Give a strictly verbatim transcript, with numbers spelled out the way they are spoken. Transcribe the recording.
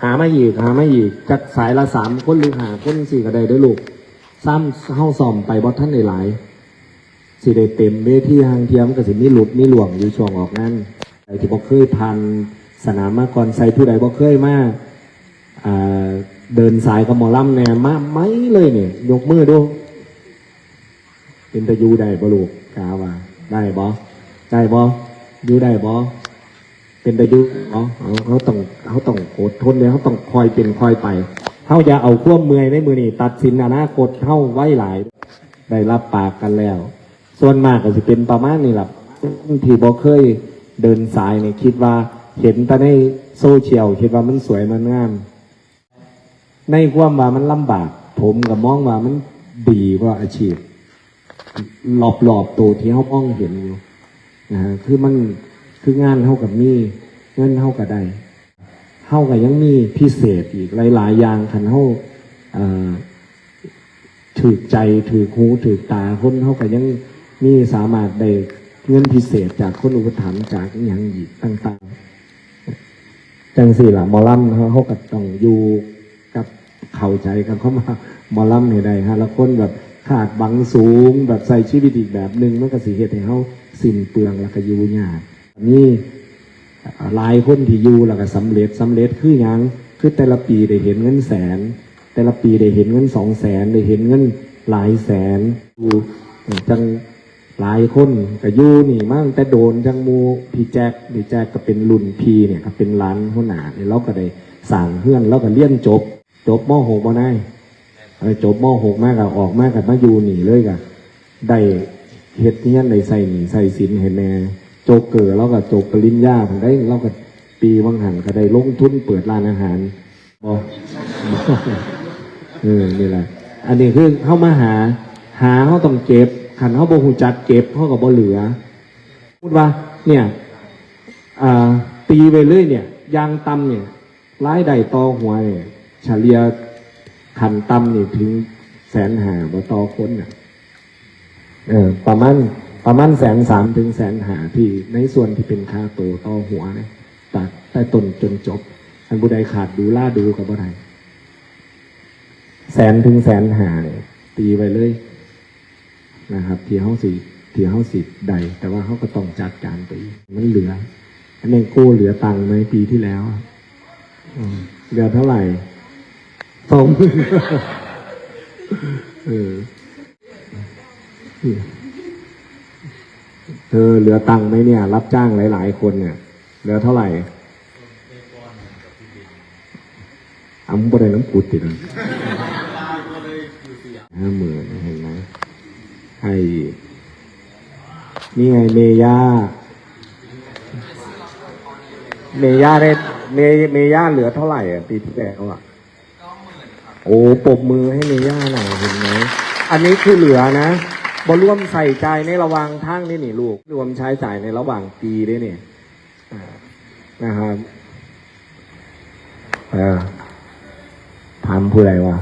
หามาอีก หามาอีก จักสายละสามคนหรือห้าคนสิก็ได้เด้อลูก ซ้ำเฮาซ้อมไปบ่ทันได้หลาย สิได้เต็มเวที ห่างเทียมก็สิมีหลุดมีหลวงอยู่ช่วงออกงาน ใครที่บ่เคยผ่านสนามมาก่อน ใส่ผู้ใดบ่เคยมา อ่า เดินสายกับหมอลำแหน่ มาไหมเลยเนี่ย ยกมือดู เป็นตาอยู่ได้บ่ลูก กาว่า ได้บ่ ได้บ่ อยู่ได้บ่ เป็นตาอยู่เนาะ เฮา เฮาต้อง เฮาต้องอดทนเด้ เฮาต้องค่อยเป็นค่อยไป เฮาอย่าเอาความเมื่อยในมื้อนี้ตัดสินอนาคตเฮาไวหลาย ได้รับปากกันแล้ว ส่วนมากก็สิเป็นประมาณนี้ล่ะ ที่บ่เคยเดินสายนี่คิดว่าเห็นแต่ในโซเชียล คิดว่ามันสวยมันงาม ในความว่ามันลำบาก ผมก็มองว่ามันดีกว่าอาชีพ รอบๆตัวที่เฮามองเห็นอยู่นะฮะ คือมัน คืองานเฮาก็มี เงินเฮาก็ได้ เฮาก็ยังมีพิเศษอีกหลายๆอย่าง คันเฮา เอ่อ ถืกใจ ถืกหู ถืกตาคน เฮาก็ยังมีสามารถได้เงินพิเศษจากคนอุปถัมภ์ จากอิหยังอีกต่างๆ จังซี่ล่ะ หมอลำเฮา เฮาก็ต้องอยู่กับ เข้าใจกับคำว่าหมอลำให้ได้ ฮะ ละคนแบบคาดหวังสูง แบบใช้ชีวิตอีกแบบหนึ่ง มันก็สิเฮ็ดให้เฮาสิ้นเปลือง แล้วก็อยู่ยาก มีหลายคนที่อยู่แล้วก็สำเร็จ สำเร็จคือหยัง คือแต่ละปีได้เห็นเงินแสน แต่ละปีได้เห็นเงินสองแสน ได้เห็นเงินหลายแสน อยู่จังหลายคนก็อยู่นี่มาตั้งแต่โดน จังหมู่ พี่แจ็ค พี่แจ็คก็เป็นรุ่นพี่เนี่ย ก็เป็นหลานหัวหน้าเนี่ย เราก็ได้สร้างเฮือน เราก็เรียนจบ จบ ม.หก บ่นาย เออ จบ ม.หก มาก็ออกมาก็มาอยู่นี่เลย ก็ได้เฮ็ดเฮือน ได้ใช้หนี้ใช้สินให้แม่ โจ๊กเกอร์เราก็จบปริญญาพุ้นเด้ เราก็ปีวังหันก็ได้ลงทุนเปิดร้านอาหาร บ่ เออ นี่แหละ อันนี้คือเฮามาหา หาเฮาต้องเก็บ คันเฮาบ่ฮู้จักเก็บ เฮาก็บ่เหลือ สมมุติว่า เนี่ย อ่า ตีไปเลยเนี่ย อย่างต่ำเนี่ย รายได้ต่อหัวเนี่ย เฉลี่ยขั้นต่ำนี่ถึงแสนห้าบ่ ต่อคนน่ะ เออ ประมาณ ประมาณแสนสามถึงแสนห้า ที่ในส่วนที่เป็นค่าโตต่อหัวนะ จากแต่ต้นจนจบ คันผู้ใดขาดดูลาดูก็บ่ได้ แสนถึงแสนห้าเนี่ย ตีไปเลยนะครับ ที่เฮาสิ ที่เฮาสิได้ แต่ว่าเฮาก็ต้องจัดการตัวเอง มันเหลือ อันนี้โก้เหลือตังค์ไหมปีที่แล้วอะ อืม เหลือเท่าไหร่ สองหมื่น เออ เธอเหลือตังค์ไหมเนี่ย รับจ้างหลายๆคนเนี่ย เหลือเท่าไหร่ อ่ะ มึงบ่ได้น้ำกูติดนะ ห้าหมื่น เห็นไหม ให้ นี่ไง เมย่า เมย่าได้ เม เมย่าเหลือเท่าไหร่อ่ะ ปีที่แล้วอ่ะ โอ้ ปรบมือให้เมย่าหน่อย เห็นไหม อันนี้คือเหลือนะ บ่รวมใช้จ่ายในระหว่างทางนี่นี่ลูก รวมใช้จ่ายในระหว่างปีด้วยนี่ อ่า นะครับ เออ ถามผู้ใดวะ